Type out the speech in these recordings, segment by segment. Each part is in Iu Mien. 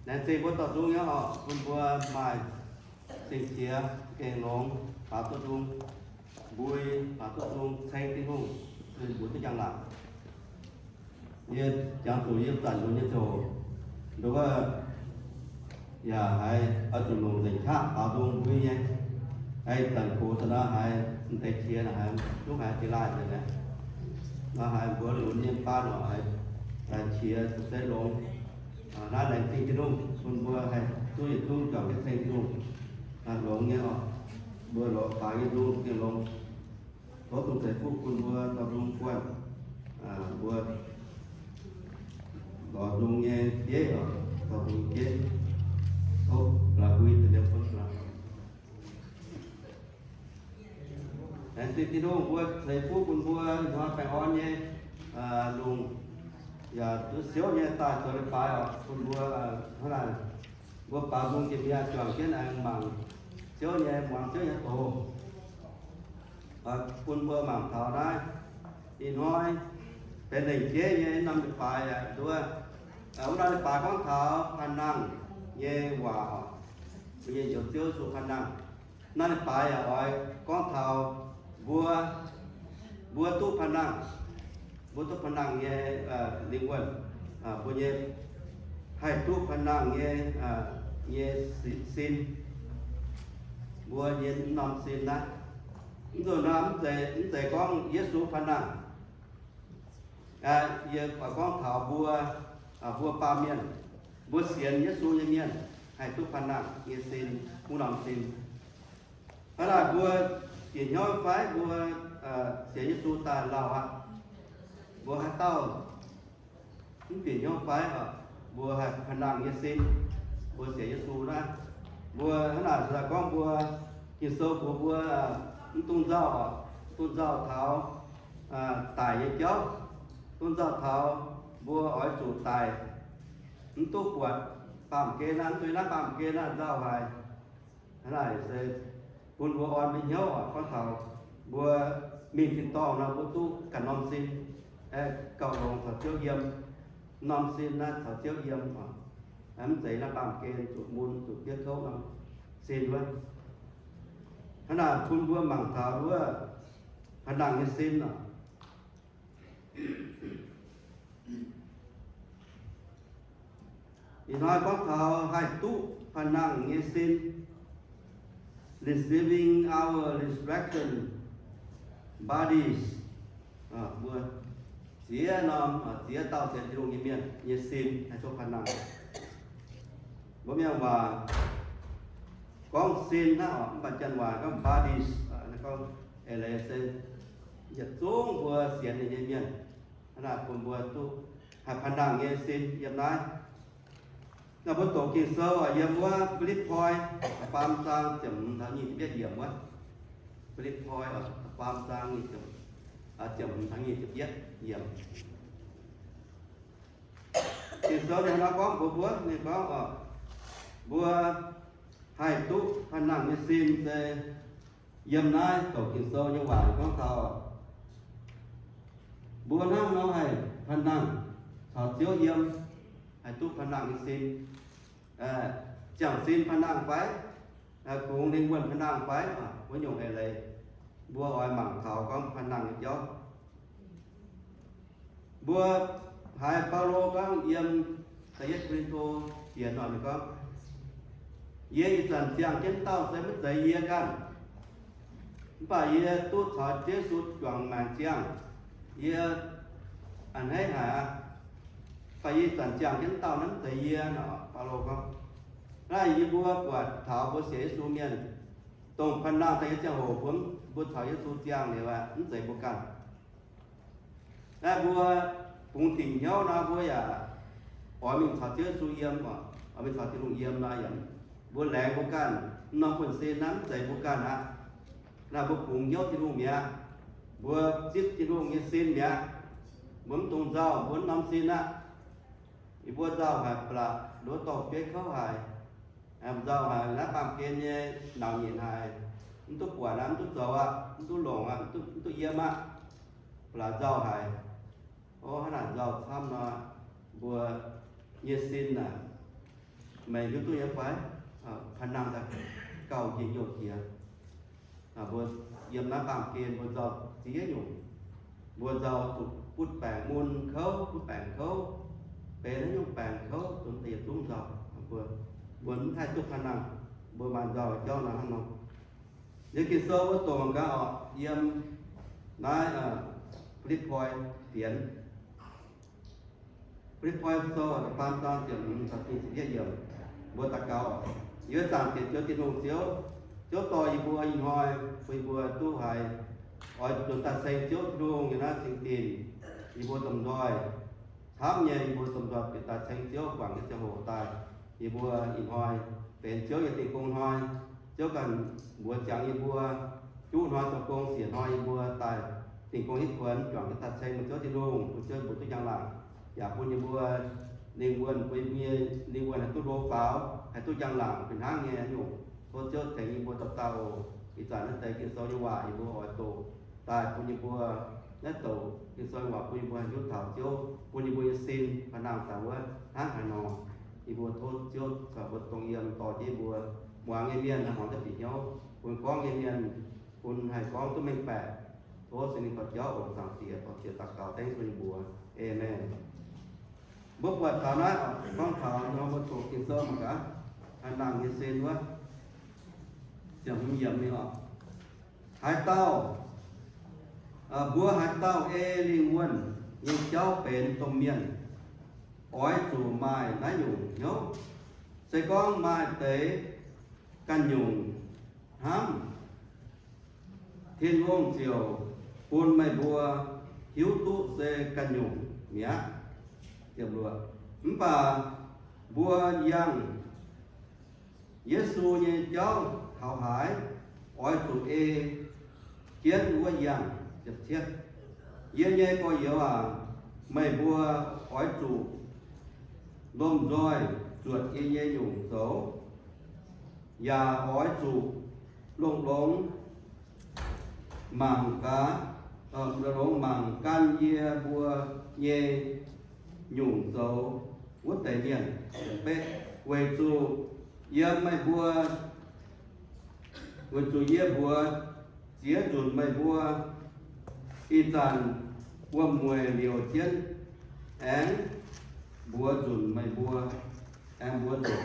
Laengz zingh mbuo dorh nzung nyei oc, bun mbuo maaih sing-qiex gengh longx, baaux duqv nzung mbui, baaux duqv nzung ceng Tin-Hungh, mbuox duqv njang-laangc. Yie jangx zuqc yie zanc lunx nyei ziouc, nduov, yaac haiz oix zuqc longc nzengc qaqv baaux nzung mbui nyei. Haiz zanc gox daaih nor haiz mv deix qiex haiz zungv haiz delay nzengc aqv. Nor haiz mbuo lunx nyei baan oc, haiz qiex se longx. Naaiv laengz zingh Tin-Hungh bun mbuo haih duqv yietc zungv juangc jienv ceng Tin-Hungh. Longx nyei oc, mbuo lorz baaux nyei nzung gengh longx. Tov Tin-Hungh ceix fuqv bun mbuo dorh nzung guanh, mbuo lorz nzung nyei jeiv oc, dorh nzung jeiv. Tov la'guih deix liemh fun la'guih. Laengz zingh Tin-Hungh mbuo ceix fuqv bun mbuo ih hnoi baengh orn nyei lungh, yaac duqv siouv nyei daaih zoux leiz-baaix oc, bun mbuo hnangv naaic, mbuo baaux nzung jiex mi'aqv, juangc jienv aengx mangc siouv nyei, muangx siouv nyei doz. Bun mbuo mangc taux naaiv ih hnoi benx lengc jeiv nyei norm leiz-baaix yaac nduov. Wuov norm leiz-baaix gorngv taux paan nangh nyei waac oc, mbuo nyei Njoux Ziouv Yesu paan nangh. Naaiv leiz-baaix yaac oix gorngv taux mbuo, mbuo duqv paan nangh, mbuo duqv paan nangh nyei lingh wuonh, mbuo nyei haih duqv paan nangh nyei, nyei sin, mbuo nyei norm sin naaiv. Mv nzunc naaiv mv zeiz, mv zeiz gorngv Yesu paan nangh. Yie oix gorngv taux mbuo, mbuo baamh mienh, mbuo sienx Yesu nyei mienh haih duqv paan nangh nyei sin, wuov norm sin. Hnangv naaic mbuo bieqc hnyouv fai mbuo sienx Yesu daaih lauh aqv, mbuo haaix dauh mv bieqc hnyouv fai oc, mbuo haih paan nangh nyei sin, mbuo sienx Yesu naaiv. Mbuo hnangv naaic se gorngv mbuo Ging-Sou mbuox mbuo mv dungx nzauh oc, mv dungx nzauh taux daic nyei jauv, mv dungx nzauh taux mbuo oix zuqc daic, mv duqv buatc baamh gen naaiv, mv duqv naaiv baamh gen naaiv nzauh haic. Hnangv naaic se bun mbuo orn mbuo hnyouv oc, gorngv taux mbuo mingh tin-dorngh nor mbuo duqv ganh norm sin, gauh longx caux Ziouv yiem. Norm sin naaiv caux Ziouv yiem oc. Mv zeiz naaiv baamh gen zuqc mun zuqc diev kouv norm sin wuov. Hnangv naaic bun mbuo mangc taux wuov paan nangh nyei sin oc. Ih hnoi gorngv taux haih duqv paan nangh nyei sin, receiving our resurrection bodies. Mbuo ziex norm, ziex dauh sienx Tin-Hungh nyei mienh nyei sin haih duqv paan nangh. Mbuo mienh waac gorngv sin hnangv oc, mv baac janx waac gorngv bodies, gorngv eix leiz se yietc zungv mbuo sienx ninh nyei mienh, hnangv naaic bun mbuo duqv haih paan nangh nyei sin yiem naaiv. Naaiv mbuo doqc Ging-Sou yiem wuov Fi^lipv^poi da'faam zaang ziepc hmz taux nyic ziepc yietv yiemc wuov. Fi^lipv^poi da'faam zaang nyic ziepc, ziepc hmz taux nyic ziepc yietv yiemc. Ging-Sou ninh hnangv naaiv gorngv mbuox mbuo, ninh gorngv oc, mbuo haih duqv paan nangh nyei sin se yiem naaiv doqc Ging-Sou nyei waac gorngv taux mbuo hnangv nor haih paan nangh caux Ziouv yiem, haih duqv paan nangh nyei sin. Ziangh sin paan nangh fai? Kungx lingh wuonh paan nangh fai? Wuov nyungc eix leiz mbuo oix mangc taux gorngv paan nangh nyei jauv. Mbuo haiz Baulo gorngv yiem da'yietv Ko^lin^to Siex nor ninh gorngv, yie ih zanc ziangh jienv dauh se maiv zeiz yie ganh, mv baac yie duqv caux Yesu juangc maengc ziangh, yie a'hneiv haic aqv. Mv baac yie ih zanc ziangh jienv dauh naaiv mv zeiz yie nor, Baulo gorngv. Naaiv yie mbuo buatc taux mbuo sienx Yesu mienh, dongh paan nangh daaih nyei ziangh hoc mbuo, mbuo caux Yesu ziangh liuz aqv, mv zeiz mbuo ganh. Naaiv mbuo bungx dingc hnyouv nor, mbuo yaac oix mingh caux Ziouv Yesu yiem, oix mingh caux Tin-Hungh yiem nor, yaac mbuo laengz mbuo ganh norm buonv-sin naaiv mv zeiz mbuo ganh aqv. Naaiv mbuo bungx hnyouv Tin-Hungh mi'aqv. Mbuo zipv Tin-Hungh nyei sin mi'aqv. Mbuo mv dungx nzauh mbuo norm sin aqv. Yie mbuo nzauh haic ba'laqc, nduov dorh bieiv kouv haic. Nzauh haic, naaiv baamh gen nyei nauc nyitc haic, mv duqv buatc aqv, mv duqv zoux aqv, mv duqv longc aqv, mv duqv yiem aqv, ba'laqc nzauh haic. O, hnangv naaic nzauh camv nor, mbuo nyei sin naaic, Meih hiuv duqv nyei fai? Pa'nangh daaih gauh njien-youh jiex. Mbuo yiem naaiv baamh gen mbuo nzauh ziex nyungc. Mbuo nzauh zuqc butv baengc mun kouv, butv baengc kouv, benx haaix nyungc baengc kouv, zungv daaih yietc zungv nzauh. Mbuo, mbuo mv haih duqv pa'nangh, mbuo maaih nzauh jauv naaiv hnangv nor. Yiem Ging-Sou mbuo doqc mangc gaax oc, yiem naaiv Fi^lipv^poi Fienx. Fi^lipv^poi Sou da'faam zaang ziepc hmz taux ziepc yietv yiemc, mbuo daux gaux oc. Yie zaangc Diex Ziouv Tin-Hungh Ziouv, Ziouv dorh yie mbuo ih hnoi bun yie mbuo duqv haiz oix nzuonx daaih ceng Ziouv Tin-Hungh nyei naaiv singx dinc. Yie mbuo domh nzoih camv nyei, yie mbuo domh nzoih bieqc daaih ceng Ziouv guangc nyei ziangh hoc daaih. Yie mbuo ih hnoi benx Ziouv nyei dingh gong hnoi. Ziouv ganh mbuox ziangx yie mbuo, juqv hnoi zoux gong, siec hnoi yie mbuo daaih dingh gong hitv kuonx juangc jienv daaih ceng meih Ziouv Tin-Hungh, bun Ziouv mbuo duqv njang-laangc, yaac bun yie mbuo lingh wuonh, bun yie mbuo lingh wuonh haih duqv hlo faaux, haih duqv njang-laangc fih hnangv nyei nyungc. Tov Ziouv tengx yie mbuo dauh dauh oc. Ih zanc naaiv deix Ging-Sou nyei waac yie mbuo oix doqc daaih bun yie mbuo, naaiv douc Ging-Sou nyei waac bun yie mbuo haih hiuv taux Ziouv bun yie mbuo nyei sin pa'nangh daaih wuov hnangv haaix nor. Yie mbuo tov Ziouv caux mbuo dongh yiem dorh jienv yie mbuo muangx nyei mienh haih muangx duqv bieqc hnyouv, bun gorngv nyei mienh bun haih gorngv duqv mengh baeqc. Tov Singx Lingh dorh jauv oc. Zaangc Diex, dorh jiex daux gaux dengv Ziouv nyei mbuox. Aamen. Mbuo buatc taux naaiv oc, gorngv taux nor mbuo doqc Ging-Sou mangc gaax, Pa'nangh nyei sin wuov, ziepc hmz yiemc mingh oc. Haaix dauh, mbuo haaix dauh ei lingh wuonh nyei jauv benx domh mienh, oix zuqc maaih naaiv nyungc hnyouv. Se gorngv maaih deix ganh nyungc hnamv, Tin-Hungh ziouc bun meih mbuo hiuv duqv se ganh nyungc mi'aqv. Mv baac mbuo yangh Yesu nyei jauv taux haaix, oix zuqc ei jienv wuov yangh. Yie nyei gorx-youz aac, meih mbuo oix zuqc lomh nzoih zuotc yie nyei nyungc zoux, yaac oix zuqc longx-longx mangc gaax, longx-longx mangc gan yie mbuo nyei nyungc zoux wuov deix mienh. Weic zuqc yiem meih mbuo, weic zuqc yie mbuox ziex nzunc meih mbuo, ih zanc wuom-mueic liouc jienv aengx mbuox nzunc meih mbuo, aengx mbuox nzunc.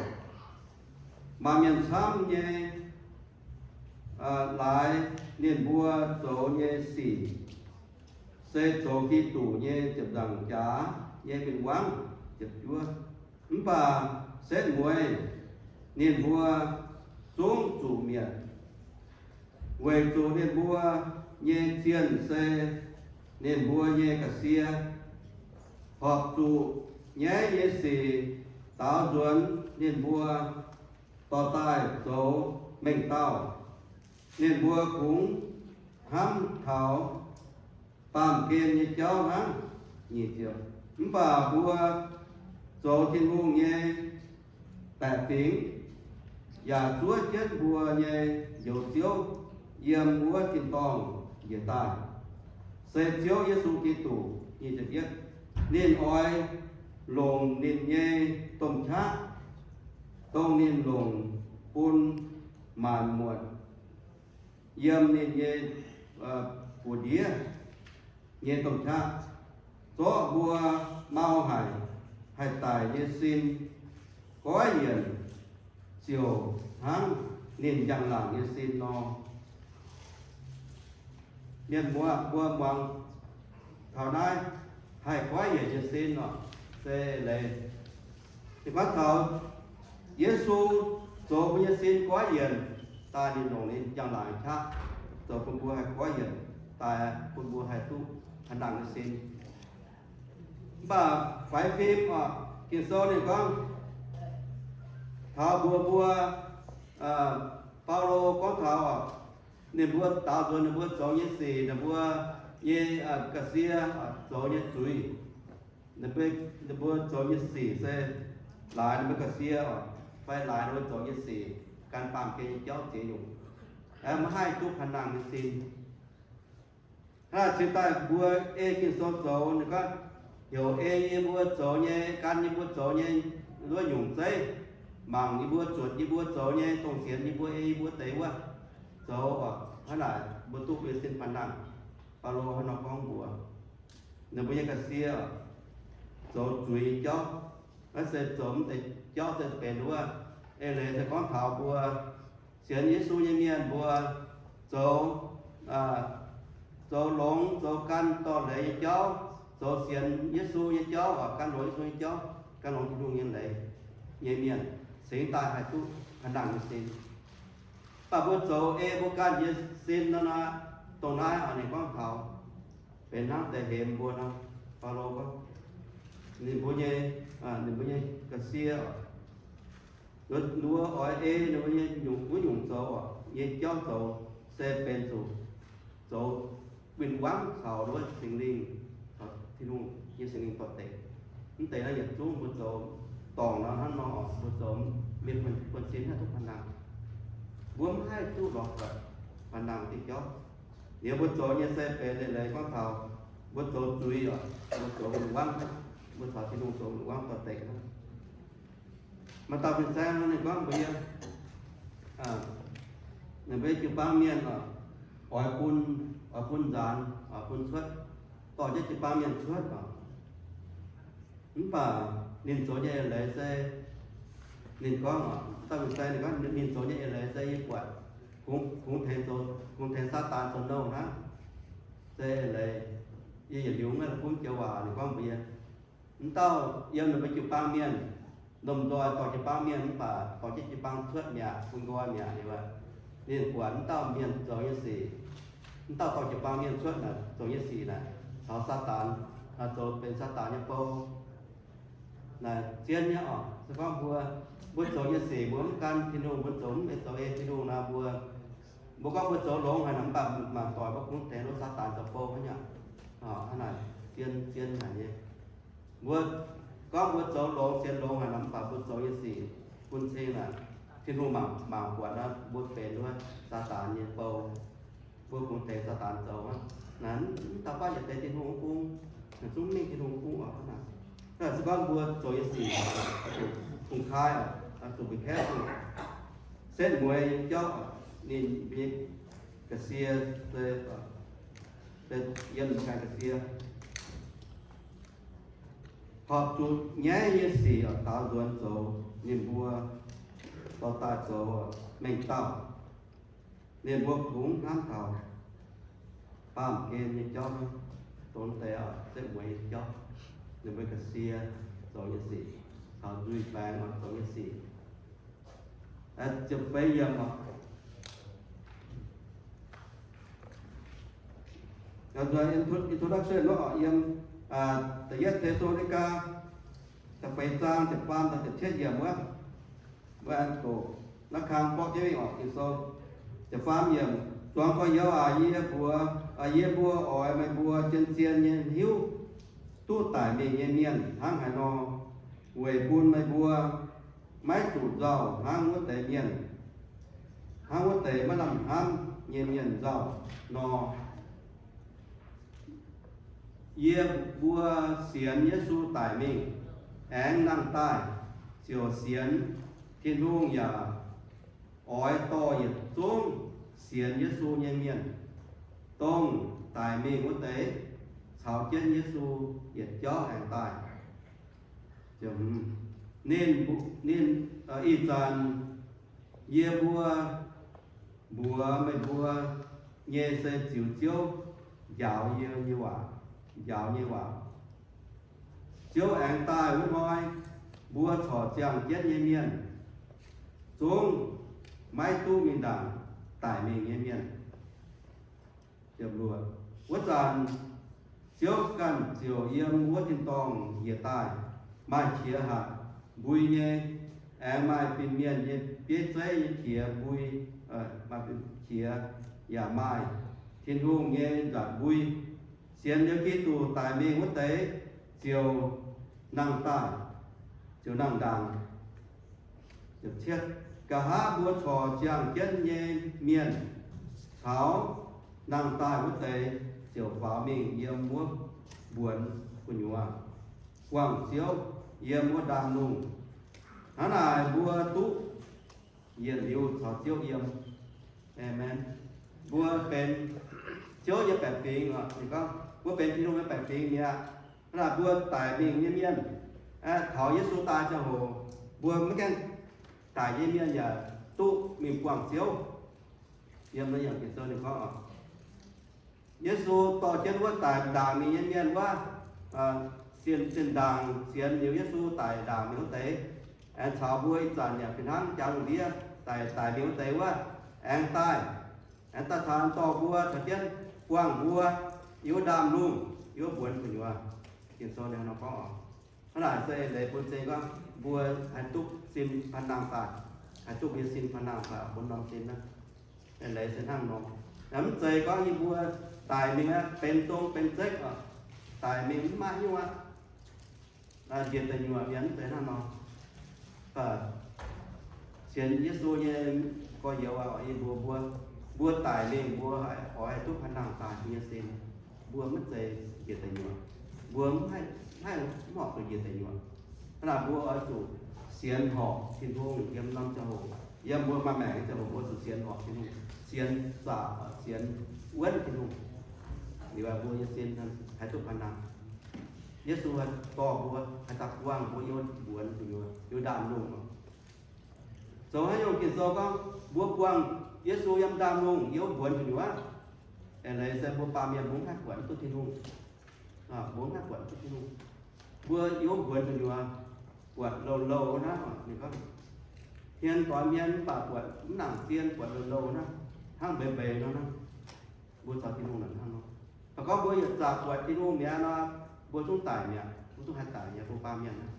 Maaih mienh camv nyei laaix ninh mbuo zoux nyei sic se zoux Giduc nyei ziepc nzaangc jaax nyei win-wangv. Mv baac setv mueiz ninh mbuo zungv zuqc mietc, weic zuqc ninh mbuo nyei zienh se ninh mbuo nyei ga'sie. Horpc zuqc nyaiv nyei sic daaux nzuonx ninh mbuo dorh daaih zoux mengh dauh. Ninh mbuo kungx hnamv taux baamh gen nyei jauv hnangv. Mv baac mbuo zoux Tin-Hungh nyei baeqc fingx, yaac zuov jienv mbuo nyei Njoux Ziouv yiem wuov tin-dorngh njiec daaih, se Ziouv Yesu Giduc. Ninh oix longc ninh nyei domh qaqv, dongh ninh longc bun maanc muotc yiem ninh nyei buoz-ndiev nyei domh qaqv, zorqv mbuo mau haic, haih daic nyei sin goiv yienc, ziouc hnangv ninh njang-laangc nyei sin nor. Mienh muoz, mbuo muangx taux naaiv haih goiv yienc nyei sin oc, se leiz. Ninh gorngv taux Yesu zoux mbuo nyei sin goiv yienc daaih, ninh longc ninh njang-laangc qaqv zoux bun mbuo haih goiv yienc daaih, bun mbuo haih duqv haaix nangc nyei sin. Mv baac faix fim oc, Ging-Sou ninh gorngv taux mbuox mbuo, Baulo gorngv taux ninh mbuo daaux nzuonx ninh mbuo zoux nyei sic, ninh mbuo nyei ga'sie, zoux nyei zuiz. Ninh mbuo zoux nyei sic se laaix ninh mbuo ga'sie fai laaix ninh mbuo zoux nyei sic gan baamh gen nyei jauv ziex nyungc, maiv haih duqv haaix nangc nyei sin. Hnangv naaic cingx daaih mbuo ei Ging-Sou zoux, ninh gorngv heuc ei yie mbuo zoux nyei, gan yie mbuo zoux nyei wuov nyungc zeiv. mangc yie mbuo, zuotc yie mbuo zoux nyei, dongh sienx yie mbuo, ei yie mbuo deix wuov, zoux hnangv naaic mbuo duqv mbuo nyei sin panh nangh. Baulo hnangv nor gorngv mbuox ninh mbuo nyei ga'sie, zoux zuiz nyei jauv. Naaiv se zoux mv deix jauv se benx wuov. Eix leiz se gorngv taux mbuo sienx Yesu nyei mienh mbuo zoux, zoux longx, zoux gan dorh leiz nyei jauv, zoux sienx Yesu nyei jauv, gan longx Yesu nyei jauv, gan longx Tin-Hungh nyei leiz nyei mienh cingx daaih haih duqv panh nangh nyei sin. Mv baac mbuo zoux ei mbuo ganh nyei sin nor naaiv, dongh naaiv ninh gorngv taux benx hnangv deix hemx mbuo nor, Baulo gorngv, ninh mbuo nyei, ninh mbuo nyei ga'sie, ninh mbuo oix ei ninh mbuo nyei nyungc, wuov nyungc zoux nyei jauv zoux se benx zuqc zoux win-wangv caux wuov Singx Lingh, caux Tin-Hungh nyei Singx Lingh doix-dekc. Mv deix naaiv yietc zungv mbuo zoux dorngc nor hnangv nor, mbuo zoux mienh buonv-sin haih duqv panh nangh. Mbuo mv haih duqv lorz buatc panh nangh diuh jauv. Liuz mbuo zoux nyei se benx leiz-leiz gorngv taux mbuo zoux zuiz oc, mbuo zoux win-wangv, mbuo caux Tin-Hungh zoux win-wangv doix-dekc hnangv. Maaih dauh fin-saeng nor ninh gorngv mbuox yie, ninh mbuo jiu-baang mienh oc, oix bun, oix bun nzaanx, oix bun cuotv, dorh jienv jiu-baang mienh cuotv oc. Mv baac ninh zoux nyei eix leiz se, ninh gorngv oc, dauh fin-saeng ninh gorngv ninh zoux nyei eix leiz se yie buatc kungx, kungx tengx zoux, kungx tengx Saadaan zoux nouh hnangv. Se eix leiz yie yietc liuz maiv la'kuqv joux waac ninh gorngv mbuox yie, mv dauh yiem ninh mbuo jiu-baang mienh, lomh nzoih dorh jiu-baang mienh mv baac dorh jienv jiu-baang cuotv mi'aqv, bun nqoi mi'aqv liuz, ninh buatc mv dauh mienh zoux nyei sic, mv dauh dorh jiu-baang mienh cuotv naaic zoux nyei sic naaic caux Saadaan, zoux benx Saadaan nyei bou. Naaic zien nyei oc. Se gorngv mbuo, mbuo zoux nyei sic mbuo mv gan Tin-Hungh, mbuo zoux mv, zoux ei Tin-Hungh nor, mbuo, mbuo gorngv mbuo zoux longx haic nor, mv baac mangc doic mbuo kungx tengx wuov Saadaan zoux bou hnangv nyei. Hnangv naaic zien, zien haic nyei. Mbuo gorngv mbuo zoux longx, sienx longx haic nor, mv baac mbuo zoux nyei sic bun cing naaic, Tin-Hungh mangc, mangc buatc nor, mbuo benx wuov Saadaan nyei bou. Mbuo kungx tengx Saadaan zoux hnangv. Naaiv mv dauh baav yietc deix Tin-Hungh mv bung, naaiv zungv mingh Tin-Hungh mv bung oc hnangv naaic. Se gorngv mbuo zoux nyei sic oix zuqc kungx kaaix oc, oix zuqc mbuo kaeqv zuqc setv mueiz nyei jauv oc, ninh mbuo nyei ga'sie se, se yiem ganh ga'sie. Horpc zuqc nyaiv nyei sic oix daaux nzuonx zoux ninh mbuo dorh daaih zoux mengh dauh. Ninh mbuo kungx hnamv taux baamh gen nyei jauv, dongh deix setv mueiz nyei jauv, ninh mbuo ga'sie zoux nyei sic, caux nzuih baengx oix zoux nyei sic. Ziepc feix yiemc oc. Introduction wuov oc, yiem da'yietv Te^saa^lo^ni^gaa da'feix zaang ziepc faam taux ziepc cietv yiemc wuov. Mbuo aengx doqc naaiv kang borqv jienv mingh oc. Ging-Sou ziepc faam yiemc, Zuangx gorx-youz aac, yie mbuox, yie mbuo oix meih mbuo zien-zien nyei hiuv duqv daic mingh nyei mienh hnangv haaix nor, weic bun meih mbuo maiv zuqc nzauh hnangv wuov deix mienh, hnangv wuov deix maiv lamh hnamv nyei mienh nzauh nor. Yie mbuo sienx Yesu daic mingh, aengx nangh daaih ziouc sienx Tin-Hungh yaac oix dorh yietc zungv sienx Yesu nyei mienh, dongh daic mingh wuov deix, caux jienv Yesu yietc jauv aengx daaih. Ninh, ninh, ih zanc yie mbuo mbuox meih mbuo nyei se ziux Ziouv njaaux yie nyei waac, njaaux nyei waac. Ziouv aengx daaih wuov hnoi, mbuo corc ziangh jienv nyei mienh zungv maiv duqv mingh ndaangc daic mingh nyei mienh. Wuov zanc Ziouv ganh ziouc yiem wuov tin-dorngh njiec daaih, maaih qiex hatc mbui nyei, aengx maaih fin-mienh nyei bieiv zeiv nyei qiex mbui, maaih qiex, yaac maaih Tin-Hungh nyei nzanc mbui. Sienx liuz Giduc daic mingh wuov deix ziouc nangh daaih, ziouc nangh ndaangc. Nqa'haav mbuo corc ziangh jienv nyei mienh caux nangh daaih wuov deix ziouc faaux mingh yiem wuov mbuonx gu'nyuoz guangc Ziouv yiem wuov ndaamv-lungh. Hnangv naaic mbuo duqv yietc liuz caux Ziouv yiem. Aamen. Mbuo benx Ziouv nyei baeqc fingx, ninh gorngv mbuo benx Tin-Hungh nyei baeqc fingx mi'aqv. Hnangv naaic mbuo daic mingh nyei mienh, taux Yesu daaih ziangh hoc, mbuo maiv gaengh daic nyei mienh yaac duqv mingh buangh Ziouv. Yiem naaiv yangh Ging-Sou ninh gorngv, Yesu dorh jienv wuov daic ndaangc mingh nyei mienh wuov, zinh ndaangc sienx liuz Yesu daic ndaangc mingh wuov deix, aengx caux mbuo ih zanc yaac fih hnangv jangx lungh ndiev daic, daic mingh wuov deix wuov, aengx daaih, aengx daaih taux dorh mbuo caux jienv buangh mbuo yiem wuov ndaamv-lungh, yiem wuov mbuonx gu'nyuoz. Ging-Sou ninh nor gorngv oc. Hnangv naaic se eix leiz bun zingh gorngv mbuo haih duqv sin panh nangh daaih, haih duqv mbuo nyei sin panh nangh daaih bun norm sin naaiv. Eix leiz se hnangv nor. Mv zeiz gorngv yie mbuo daic mingh aqv, benx zong benx zekv oc, daic mingh mv maaih nyungc aqv. Njiec deic nyuoqc mienh mv zeiz hnangv nor. Sienx Yesu nyei gorx-youz aac, yie mbuo, mbuo, mbuo daic mingh mbuo haih oix duqv panh nangh daaih nyei sin. Mbuo maiv zeiz njiec deic nyuoqc. Mbuo mv haih, mv haih mv horpc zuqc njiec deic nyuoqc. Hnangv naaic mbuo oix zuqc sienx horpc Tin-Hungh yiem norm ziangh hoc. Yiem mbuo maaih maengc nyei ziangh hoc mbuo zuqc sienx horpc Tin-Hungh, sienx zaqc, sienx wuonv Tin-Hungh. Liuz mbuo nyei sin haih duqv panh nangh. Yesu haih dorh mbuo, haih daaih buangh mbuo yiem mbuonx gu'nyuoz, yiem ndaamv-lungh. Zoux haaix nyungc Ging-Sou gorngv mbuo buangh Yesu yiem ndaamv-lungh, yiem mbuonx gu'nyuoz aqv. Eix leiz se mbuo baamh mienh mbuo mv haih buatc duqv Tin-Hungh. Mbuo mv haih buatc duqv Tin-Hungh. Mbuo yiem mbuonx gu'nyuoz buatc louh louh hnangv. Ninh gorngv hmien doix hmien mv baac buatc mv nangc zien, buatc louh louh hnangv, hnangv mbeix mbeix nor hnangv. Mbuo caux Tin-Hungh naaic hnangv nor. Mv baac gorngv mbuo yietc zaqc buatc Tin-Hungh mi'aqv nor, mbuo zungv daic mi'aqv, mbuo zungv haih daic mi'aqv, mbuo baamh mienh aqv.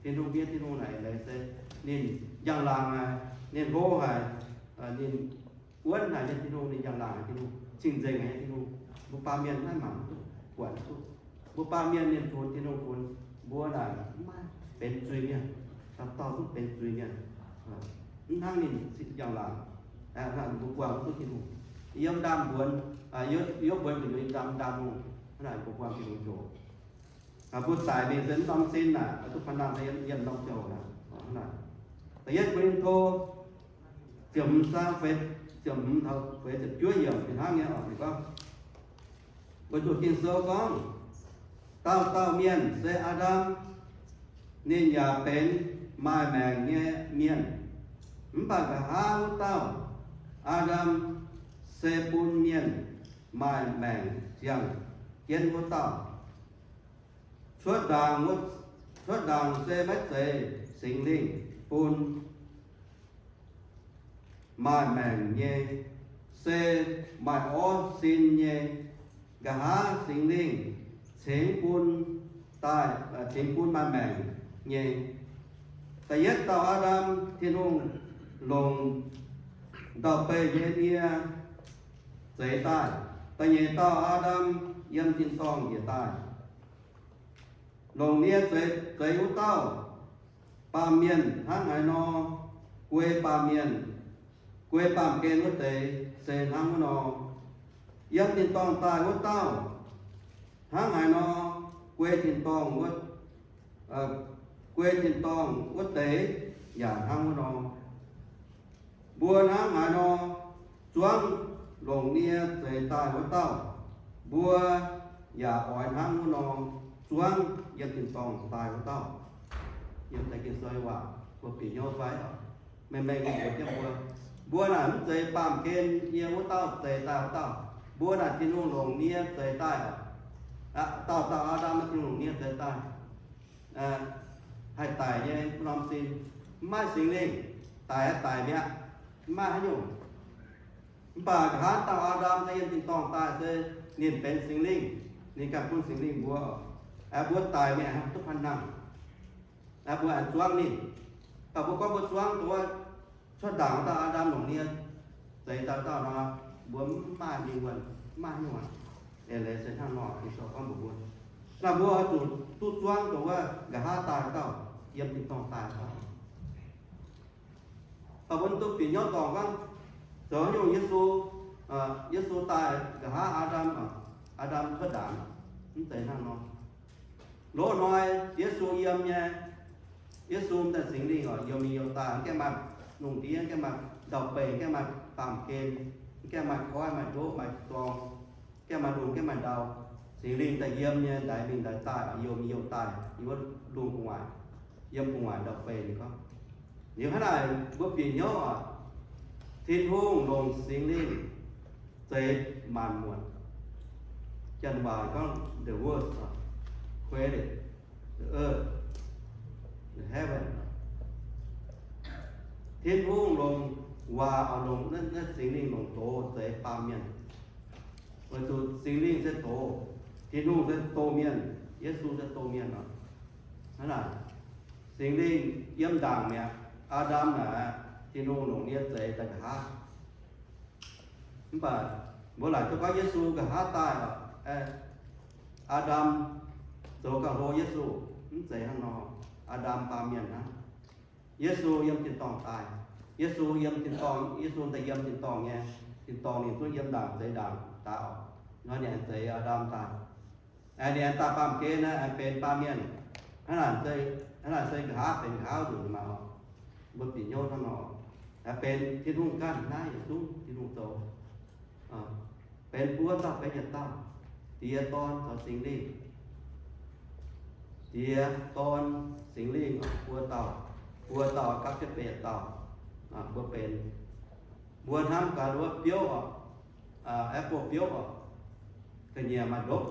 Tin-Hungh, mbuo Tin-Hungh naaic eix leiz se ninh njang-laangc haic, ninh hlo haic, ninh wuonv haic nyei Tin-Hungh, ninh njang-laangc haic Tin-Hungh, cing-nzengc haic nyei Tin-Hungh. Mbuo baamh mienh maiv mangc duqv, buatc duqv. Mbuo baamh mienh mienh funx, Tin-Hungh funx, mbuo naaic maiv benx zuiz-mienh, dauh dauh zungv benx zuiz-mienh. Mv hnangv ninh njang-laangc, mbuo buangh duqv Tin-Hungh. Yiem ndaamv-mbuonx, yiem mbuonx gu'nyuoz ndaamv-lungh, hnangv naaic mbuo buangh Tin-Hungh zoqc. Mbuo daic mingh se mv norm sin naaic, duqv panh nangh se yiem norm ziangh hoc naaic. Da'yietv Ko^lin^to ziepc hmz zaang feix, ziepc hmz taux feix ziepc juov yiemc fih hnangv nyei oc. Ninh gorngv, weic zuqc Ging-Sou gorngv, dauh dauh mienh se Aa^ndam, ninh yaac benx maaih maengc nyei mienh. Mv baac nqa'haav wuov dauh, Aa^ndam, se bun mienh maaih maengc ziangh jienv wuov dauh. Cuotv ndaangc, cuotv ndaangc se maiv zeiz Singx Lingh bun maaih maengc nyei, se maaih orv sin nyei. Nqa'haav Singx Lingh cingx bun daaih, cingx bun maaih maengc nyei. Da'yietv dauh Aa^ndam, Tin-Hungh longc ndau-beih nyei nie zeix daaih. Da'nyeic dauh Aa^ndam yiem tin-dorngh njiec daaih. Longc nie zeix, zeix wuov dauh baamh mienh hnangv haaix nor, guei baamh mienh, guei baamh gen wuov deix se hnangv wuov nor. Yiem tin-dorngh daaih wuov dauh hnangv haaix nor, guei tin-dorngh wuov, guei tin-dorngh wuov deix yaac hnangv wuov nor. Mbuo hnangv haaix nor zuangv longc nie zeix daaih wuov dauh, mbuo yaac oix hnangv wuov nor zuangv yiem tin-dorngh daaih wuov dauh. Yiem deix Ging-Sou waac mbuo bieqc hnyouv fai oc? Mengh mengh mbuox jienv mbuo, mbuo naaic mv zeiz baamh gen yiem wuov dauh zeix daaih wuov dauh. Mbuo naaic Tin-Hungh longc nie zeix daaih oc. Dauh dauh Aa^ndam Tin-Hungh longc nie zeix daaih. Haih daic nyei norm sin, mv maaih Singx Lingh, daic aqv, daic mi'aqv, mv maaih haaix nyungc. Mv baac nqa'haav dauh Aa^ndam se yiem tin-dorngh daaih se ninh benx Singx Lingh, ninh ganh bun Singx Lingh mbuo, mbuo daic mi'aqv, duqv panh nangh, mbuo aengx zuangv ninh. Mv baac mbuo gorngv mbuo zuangv dongh wuov cuotv ndaangc dauh Aa^ndam longc nie zeix daaih dauh nor, mbuo mv maaih mingh wuonh, mv maaih haaix nyungc aqv. Eix leiz se hnangv nor, Ging-Sou gorngv mbuox mbuo. Naaiv mbuo oix zuqc duqv zuangv dongh wuov nqa'haav daaih dauh, yiem tin-dorngh daaih dauh. Mv baac mbuo duqv bieqc hnyouv dorngc gorngv, zoux haaix nyungc Yesu, Yesu daaih nqa'haav Aa^ndam, Aa^ndam cuotv ndaangc, mv zeiz hnangv nor. Loz-hnoi Yesu yiem nyei, Yesu m'daaih Singx Lingh oc, youh mingh youh daaih, mv gaengh maaih lungh ndiev, mv gaengh maaih ndau-beih, mv gaengh maaih baamh gen, mv gaengh maaih koiv, maaih ndoqv, maaih zorng, mv gaengh maaih lungh, mv gaengh maaih ndau. Singx Lingh daaih yiem nyei, ndaix mingh ndaix daaih, youh mingh youh daaih, yiem wuov lungh gu'nguaaic, yiem gu'nguaaic ndau-beih ninh gorngv. Liuz hnangv naaic mbuo bieqc hnyouv oc, Tin-Hungh longc Singx Lingh zeix maanc muotc. Janx waac gorngv the world created the earth, the heaven. Tin-Hungh longc waac oc, longc naaiv Singx Lingh longc doz zeix baamh mienh. Weic zuqc Singx Lingh se doz, Tin-Hungh se doz mienh, Yesu se doz mienh oc. Hnangv naaic, Singx Lingh yiem ndaangc mi'aqv. Aa^ndam naaic, Tin-Hungh longc nie zeix daaih nqa'haav. Mv baac mbuo laaic duqv gorngv Yesu nqa'haav daaih oc, Aa^ndam zoux gauh hlo Yesu, mv zeiz hnangv nor. Aa^ndam baamh mienh hnangv. Yesu yiem tin-dorngh daaih. Yesu yiem tin-dorngh, Yesu daaih yiem tin-dorngh nyei. Tin-dorngh ninh zungv yiem ndaangc zeix ndaangc daaih oc. Nor ninh aengx zeix Aa^ndam daaih. Aengx ninh aengx daaih baamh gen naaiv aengx benx baamh mienh. Hnangv naaic se, hnangv naaic se nqa'haav benx nqa'haav nzunc maah oc. Mbuo bieqc hnyouv hnangv nor, aengx benx Tin-Hungh ganh naaiv yietc zungv Tin-Hungh zoux. Benx buo dauh benx yietc dauh, Diex, Dorn caux Singx Lingh. Diex, Dorn, Singx Lingh buo dauh, buo dauh gapv jienv benx yietc dauh. Mbuo benx, mbuo hnamv gaax wuov biouv oc, apple biouv oc, ga'nyiec maaih ndopv,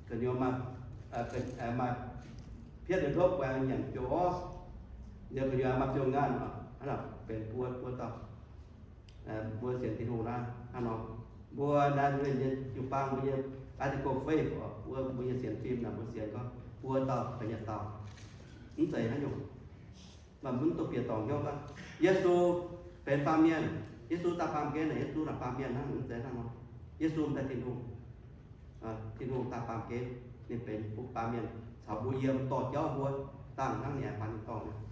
ga'nyiec maaih, maaih pietv ndopv, aengx nyanc biouv orv, liuz ga'nyiec maaih biouv-ngaanh oc. Hnangv naaic benx buo, buo dauh. Mbuo sienx Tin-Hungh naaiv hnangv nor, mbuo naaiv nyei jiu-baang mbuo nyei article faith oc, mbuo, mbuo nyei sienx fim naaic mbuo sienx gorngv buo dauh benx yietc dauh. Mv zeiz haaix nyungc. Mv baac mbuo mv duqv bieqc dorngc hnyouv aqv. Yesu benx baamh mienh. Yesu daaih baamh gen naaic, Yesu naaic baamh mienh hnangv, mv zeiz hnangv nor. Yesu m'daaih Tin-Hungh. Tin-Hungh daaih baamh gen, ninh benx baamh mienh caux mbuo yiem, dorh jauv mbuo, dangh hnangv ninh aengx baan tin-dorngh mi'aqv.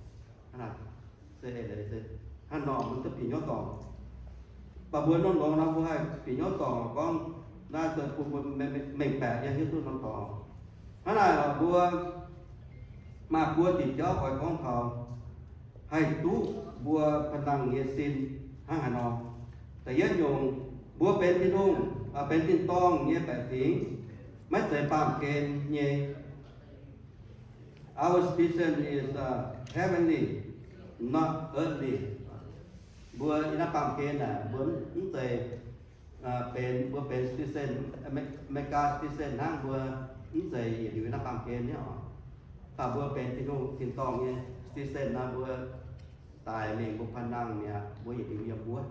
Hnangv naaic se eix leiz se hnangv nor, mbuo duqv bieqc hnyouv dorngc. Mv baac mbuo norm longx nor mbuo haih bieqc hnyouv dorngc gorngv naaiv se bun mbuo mengh baeqc nyei hiuv duqv norm dorngx. Hnangv naaic mbuo maaih buo diuc jauv oix gorngv taux haih duqv mbuo pa'nangh nyei sin hnangv haaix nor. Da'yietv nyungc, mbuo benx Tin-Hungh, benx tin-dorngh nyei baeqc fingx, maiv zeiz baamh gen nyei. Our citizen is heavenly, not earthly. Mbuo yiem naaiv baamh gen aeqv, mbuo mv zeiz benx, mbuo benx citizen, America citizen hnangv, mbuo mv zeiz yietc liuz yiem naaiv baamh gen nyei oc. Mv baac mbuo benx Tin-Hungh tin-dorngh nyei citizen nor, mbuo daic mingh mbuo pa'nangh mi'aqv, mbuo yietc liuz yiem wuov.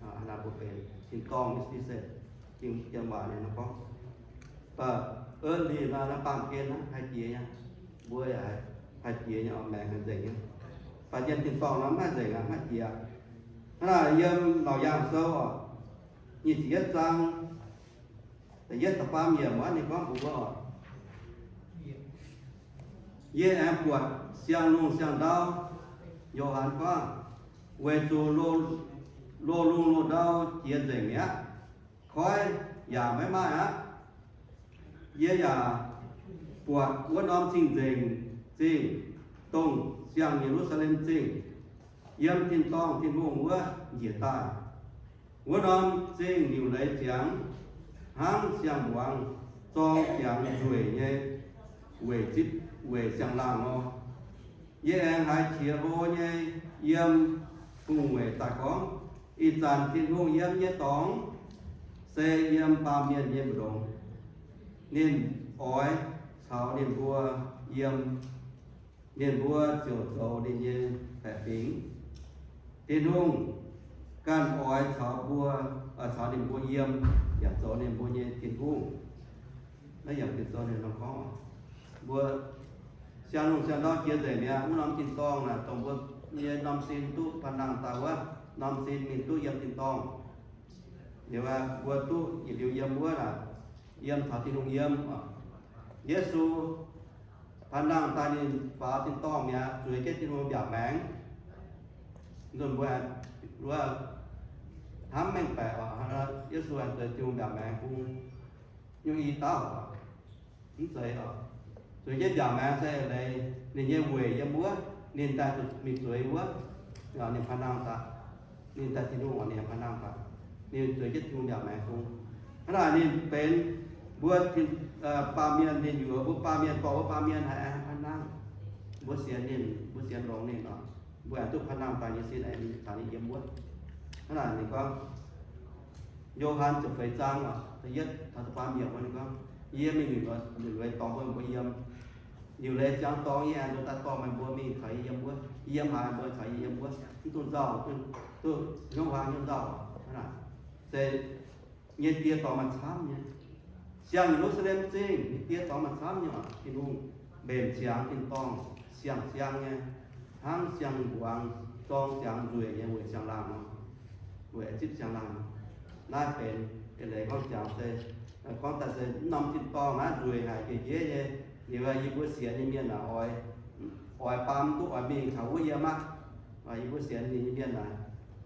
Hnangv naaiv mbuo benx tin-dorngh nyei citizen, Janx waac nyei nor gorngv. Mv baac earthly nor, naaiv baamh gen naaiv haih jiex nyei. Mbuo yaac haih jiex nyei oc, maengc haih nzengc nyei. Mv baac yiem tin-dorngh nor mv haih nzengc aqv, mv haih jiex. Hnangv naaic yiem Laauc Yaangh Sou oc, nyic ziepc yietv zaang, da'yietv da'faam yiemc wuov ninh gorngv mbuox mbuo oc, yie aengx buatc siang lungh siang ndau, Yo^han gorngv, weic zuqc loz-lungh loz-ndau jiex nzengc mi'aqv, koiv yaac maiv maaih aqv. Yie yaac buatc wuov norm cing-nzengc zingh, dongh siang Ye^lu^saa^lem Zingh, yiem tin-dorngh Tin-Hungh wuov njiec daaih. Wuov norm zingh liuc leiz ziangx hnangv siang-mbuangz zorng ziangx nzueic nyei weic zipv weic siang-laangh nor. Yie aengx haiz qiex hlo nyei yiem gu'nguaaic daaih gorngv, ih zanc Tin-Hungh yiem nyei dorngx se yiem baamh mienh nyei mbu'ndongx. Ninh oix caux ninh mbuo yiem, ninh mbuo ziouc zoux ninh nyei baeqc fingx. Tin-Hungh ganh oix caux mbuo, caux ninh mbuo yiem, yaac zoux ninh mbuo nyei Tin-Hungh. Naaiv yaac Ging-Sou ninh nor gorngv, mbuo siang lungh siang ndau jiex nzengc mi'aqv. Wuov norm tin-dorngh naaic dongh mbuo nyei norm sin duqv pa'nangh daaih wuov, norm sin mingh duqv yiem tin-dorngh. Liuz mbuo duqv yietc liuz yiem wuov naaic, yiem caux Tin-Hungh yiem. Yesu pa'nangh daaih ninh faaux tin-dorngh mi'aqv, zueiz jienv Tin-Hungh mbiaauc maengx. Nzunc mbuo, mbuo hnamv mengh baeqc oc, Yesu aengx zueiz Tin-Hungh mbiaauc maengx bun nyungc i dauh oc. Mv zeiz oc. Zueiz jienv mbiaauc maengx se leiz ninh nyei weic yiem wuov. Ninh daaih zuqc mingh zueiz wuov, ninh pa'nangh daaih. Ninh daaih Tin-Hungh oc, ninh pa'nangh daaih. Ninh zueiz jienv Tin-Hungh mbiaauc maengx bung. Hnangv naaic ninh benx mbuo baamh mienh, ninh yuoqc mbuo baamh mienh, dorh mbuo baamh mienh haiz aengx pa'nangh. Mbuo sienx ninh, mbuo sienx longx ninh oc, mbuo aengx duqv pa'nangh daaih nyei sin aengx caux ninh yiem wuov. Hnangv naaic ninh gorngv, Yo^han ziepc feix zaang oc, da'yietv taux da'faam yiemc wuov ninh gorngv, Yie mingh liuc leiz dorngx bun meih mbuo yiem. Liuc leiz ziangx dorngx yie aengx nzuonx daaih dorh meih mbuo mingh caux yie yiem wuov. Yie yiem haaix, mbuo caux yie yiem wuov. Mv dungx nzauh, duqv hnyouv huaang hnyouv nzauh. Hnangv naaic se nyei die dorngx maaih camv nyei. Siang Ye^lu^saa^lem Zingh nyei die dorngx maaih camv nyei oc. Tin-Hungh mbenc ziangx tin-dorngh siang-ziangv nyei, hnangv siang-mbuangz zorng ziangx nzueic nyei weic siang-laangh nor, weic zipv siang-laangh. Naaiv benx eix leiz gorngv ziangx se, gorngv daaih se mv norm tin-dorngh naaiv nzueic haic, jiex jeiv nyei. Liuz yie mbuo sienx nyei mienh aah, oix, oix baamz duqv oix mingh taux wuov yiem aqv. Yie mbuo sienx ninh nyei mienh naaic,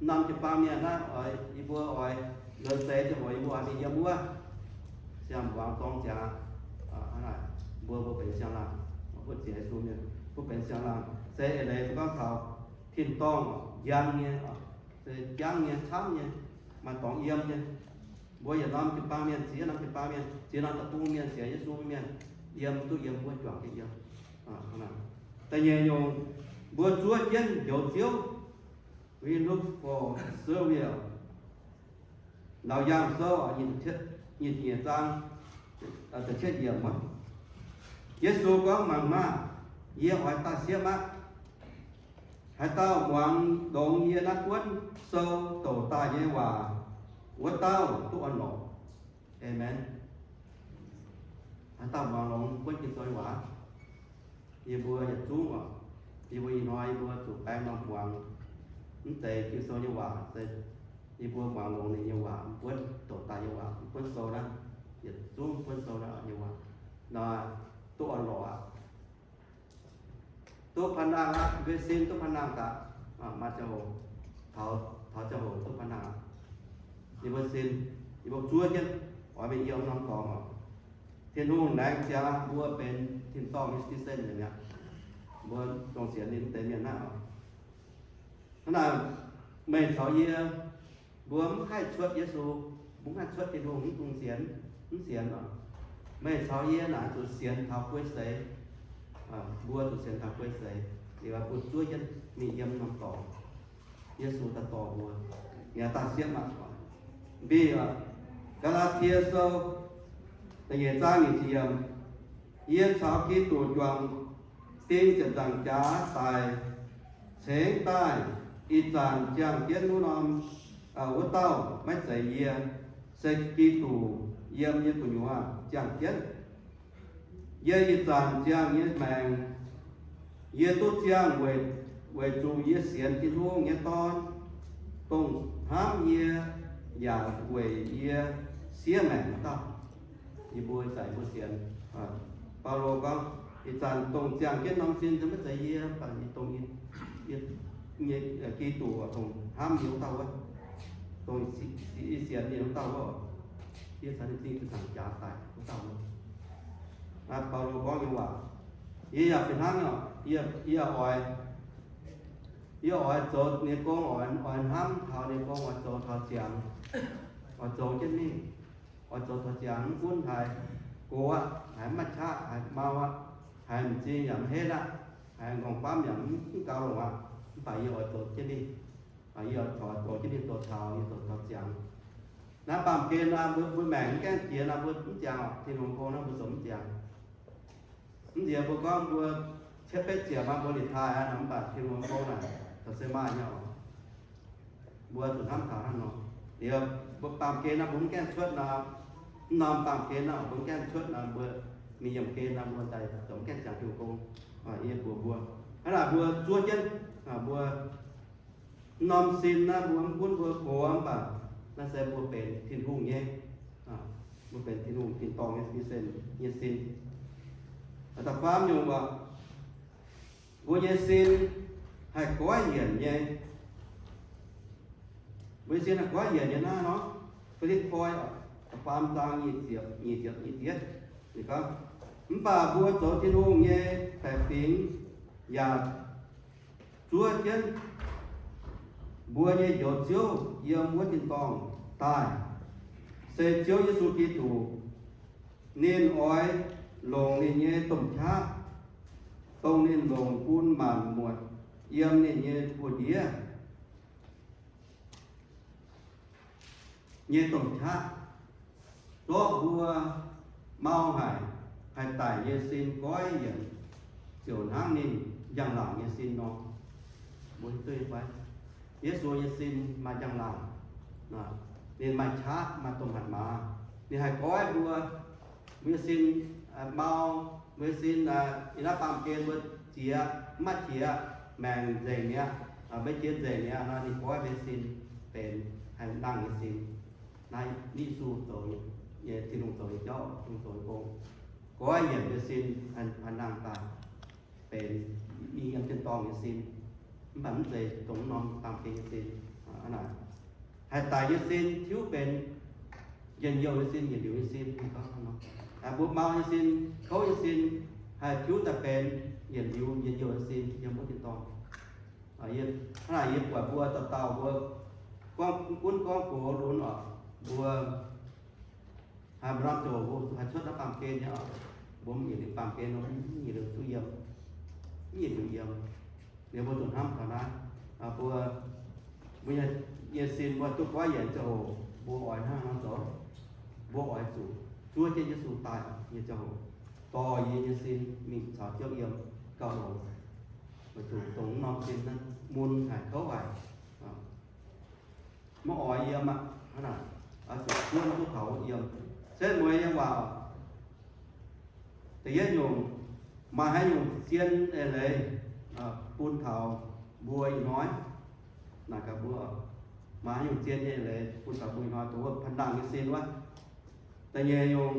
mv norm jiu-baang mienh naaiv, oix, yie mbuo oix nzuonx seix ziangh hoc yie mbuo oix mingh yiem wuov. Siang-mbuangz zorng ziangx, mbuo, mbuo benx siang-laangh, mbuo ziec Yesu mienh, mbuo benx siang-laangh. Se eix leiz se gorngv taux tin-dorngh njang nyei, se jangv nyei, camv nyei, maaih dorngx yiem nyei. Mbuo yietc norm jiu-baang mienh, ziex norm jiu-baang mienh, ziex norm deic-bung mienh, sienx Yesu mienh, yiem duqv yiem wuov, juangc jienv yiem. Da'nyeic nyungc, mbuo zuov jienv njoux Ziouv. We look for Savior. Laauc Yaangh Sou nyic ziepc nyeic zaang, ziepc cietv yiemc wuov, Yesu gorngv, Mangc maah! Yie oix daaih siepv aqv. Haaix dauh muangx longx yie naaiv buonv sou douc daaih nyei waac, wuov dauh duqv orn-lorqc. Aamen. Haaix dauh muangx longx buonv Ging-Sou nyei waac? Yie mbuo yietc zungv oc. Yie mbuo ih hnoi yie mbuo zuqc baeng norm muangx mv deix Ging-Sou nyei waac se yie mbuo muangx longx ninh nyei waac, mv buonv douc daaih nyei waac, mv buonv sou naaiv, yietc zungv mv buonv sou naaiv nyei waac, nor duqv orn-lorqc aqv. Duqv pa'nangh aqv, mbuo sin duqv pa'nangh daaih. Maaih ziangh hoc, taux, taux ziangh hoc duqv pa'nangh aqv. Yie mbuo sin, yie mbuo zuov jienv oix mingh yiem norm dorngx oc. Tin-Hungh laengz jiex mbuo benx tin-dorngh nyei citizen mi'aqv. Mbuo dongh sienx ninh deix mienh naaiv oc. Hnangv naaic, meih caux yie, mbuo mv haih cuotv Yesu, mbuo mv haih cuotv Tin-Hungh, mv dungx sienx, mv sienx oc. Meih caux yie naaic zuqc sienx taux guei seix. Mbuo zuqc sienx taux guei seix, liuz mbuo zuov jienv mingh yiem norm dorngx. Yesu daaih dorh mbuo, ninh daaih siepv aqv. Mbiv oc, Gaa^laa^tie Sou da'nyeic zaang nyic ziepc yiemc, Yie caux Giduc juangc ding ziepc nzaangc jaax daic cingx daaih, ih zanc ziangh jienv wuov norm, wuov dauh maiv zeiz yie, se Giduc yiem yie gu'nyuoz ziangh jienv. Yie ih zanc ziangh nyei maengc, yie duqv ziangh weic, weic zuqc yie sienx Tin-Hungh nyei Dorn, dongh hnamv yie yaac weic yie siev maengc wuov dauh. Yie mbuo ih zanc mbuo sienx, Baulo gorngv, ih zanc dongh ziangh jienv norm sin se maiv zeiz yie, mv baac yie dongh yie, yie, Giduc dongh hnamv yie wuov dauh wuov, dongh yie sienx ninh wuov dauh wuov, yie caux ninh ding ziepc nzaangc jaax daic wuov dauh wuov. Baulo gorngv nyei waac, yie yaac fih hnangv, yie, yie oix, yie oix zoux ninh nyei gong, oix, oix hnamv taux ninh nyei gong, oix zoux taux ziangx, oix zoux jienv mingh, oix zoux taux ziangx, mv gunv haiz gox aqv, haiz mv maaih qaqv, haiz mau aqv, haiz m'zing yaac mv henv aqv, haiz m'nqorngv famv yaac mv gaux longc aqv, mv baac yie oix zoux jienv mingh. Yie oix zoux jienv mingh zoux taux, yie zoux taux ziangx. Naaiv baamh gen naaiv mbuo, mbuo maengc mv gaengh jiex naaiv mbuo mv ziangx oc. Tin-Hungh gong naaiv mbuo zoux mv ziangx. Mv nziex mbuo gorngv mbuo cietv betv ziepc maaih mbuo retire aqv, mv baac Tin-Hungh gong naaic zoux se maaih nyei oc. Mbuo zuqc hnamv taux hnangv nor. Liuz mbuo baamh gen naaiv mbuo mv gaengh cuotv nor, mv norm baamh gen naaiv mbuo mv gaengh cuotv nor, mbuo mingh yiemh gen nor mbuo daaih zoux mv gaengh ziangx Tin-Hungh gong. Yie mbuox mbuo, hnangv naaic mbuo zuov jienv, mbuo mv norm sin naaiv mbuo mv gunv mbuo gox mv baac naaiv se mbuo benx Tin-Hungh nyei, mbuo benx Tin-Hungh tin-dorngh nyei sin, nyei sin. Da'faam nyungc waac, mbuo nyei sin haih goiv yienc nyei. Mbuo nyei sin haih goiv yienc nyei naaiv nor, Fi^lipv^poi da'faam zaang nyic ziepc, nyic ziepc, nyic ziepc yietv, ninh gorngv, mv baac mbuo zoux Tin-Hungh nyei baeqc fingx yaac zuov jienv mbuo nyei Njoux Ziouv yiem wuov tin-dorngh daaih, se Ziouv Yesu Giduc. Ninh oix longc ninh nyei domh qaqv, dongh ninh longc bun maanc muotc yiem ninh nyei buoz-ndiev nyei domh qaqv, zorqv mbuo mau haic, haih daic nyei sin goiv yienc, ziouc hnangv ninh njang-laangc nyei sin nor. Mbuo hiuv duqv nyei fai? Yesu nyei sin maaih njang-laangc, ninh maaih qaqv, maaih domh hatc maaz. Ninh haih goiv mbuo, mbuo nyei sin mau, mbuo nyei sin ih naaiv baamh gen mbuo jiex, mv maaih qiex, maengc nzengc mi'aqv, mbuo jiex nzengc mi'aqv nor, ninh goiv mbuo nyei sin benx haih nangh nyei sin. Naaiv Yesu zoux nyei, Tin-Hungh zoux nyei jauv, Tin-Hungh zoux nyei gong, goiv yienc mbuo nyei sin haih nangh daaih benx mingh yiem tin-dorngh nyei sin, mv baac mv zeiz dongh norm baamh gen nyei sin. Aa, naaic, haih daic nyei sin tiuv benx njien-youh nyei sin, yietc liuz nyei sin. Mbuo mau nyei sin, kouv nyei sin, haih tiuv daaih benx yietc liuz njien-youh nyei sin yiem wuov tin-dorngh. Hnangv naaic yie buatc mbuo dauh dauh mbuo gorngv, gunv gorngv gox lunx oc, mbuo haih maaih norm ziouc mbuo haih cuotv naaiv baamh gen nyei oc. Mbuo mv yietc liuz baamh gen nor, mv yietc liuz duqv yiem, mv yietc liuz yiem. Liuz mbuo zuqc hnamv taux naaiv, mbuo, mbuo nyei sin mbuo duqv goiv yienc ziangh hoc, mbuo oix hnangv nor zoux. Mbuo oix zuqc zuov jienv Yesu daaih nyei ziangh hoc, dorh yie nyei sin mingh caux Ziouv yiem gauh longx. Weic zuqc dongh norm sin naaiv mun haic, kouv haic, maiv oix yiem aqv. Hnangv naaic, oix zuqc zuov duqv taux yiem. Se mueiz nyei waac, da'yietv nyungc, maaih haaix nyungc zien eix leiz bun taux mbuo ih hnoi? Naaic gaax mbuo, maaih haaix nyungc zien nyei eix leiz bun taux mbuo ih hnoi, dongh wuov panh nangh nyei sin wuov? Da'nyeic nyungc,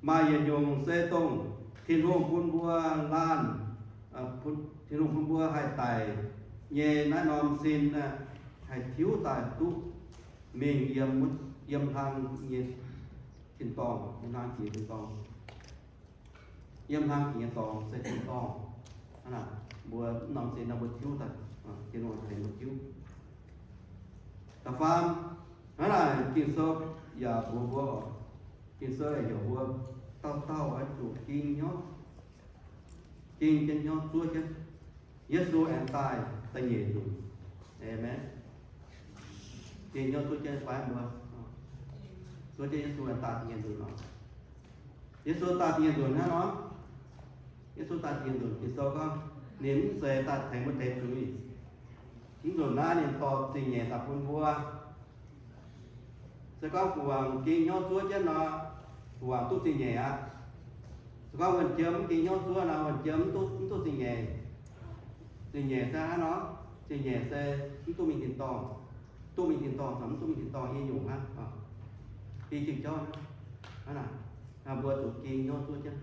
maaih yietc nyungc se dongh Tin-Hungh bun mbuo laanh, Tin-Hungh bun mbuo haih daic nyei naaiv norm sin haih tiuv daaih duqv mingh yiem, yiem hlang nyei tin-dorngh, yiem hlang jiex tin-dorngh. Yiem hlang jiex nyei dorngx se tin-dorngh. Hnangv naaic, mbuo norm sin nor mbuo tiuv daaih, Tin-Hungh tengx mbuo tiuv. Da'faam, hnangv naaic Ging-Sou yaac mbuox mbuo oc, Ging-Sou yaac heuc mbuo dauh dauh oix zuqc ging hnyouv, ging jienv hnyouv zuov jienv Yesu aengx daaih da'nyeic nzunc. Aamen. Ging hnyouv zuov jienv fai mbuo, zuov jienv Yesu aengx daaih da'nyeic nzunc oc. Yesu daaih da'nyeic nzunc hnangv nor, Yesu daaih da'nyeic nzunc, Ging-Sou gorngv ninh mv zeiz daaih tengx mbuo deix zuiz. Mv nzunc naaiv ninh dorh zingh nyeic daaih bun mbuo. Se gorngv fungc waangc ging hnyouv zuov jienv nor, fungc waangc duqv zingh nyeic aqv. Se gorngv wuonh jiem mv ging hnyouv zuov nor, wuonh jiem mv duqv, mv duqv zingh nyeic. Zingh nyeic se hnangv nor, zingh nyeic se mv duqv mingh tin-dorngh. Duqv mingh tin-dorngh caux mv duqv mingh tin-dorngh nyei nyungc hnangv. Ging Ging-Jauv hnangv naaic, mbuo zuqc ging hnyouv zuov jienv,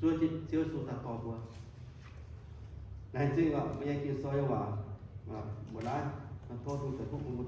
zuov jienv Ziouv Yesu daaih dorh mbuo. Laengz zingh oc, mbuo nyei Ging-Sou nyei waac, mbuo naaiv, tov Tin-Hungh ceix fuqv bun mbuo.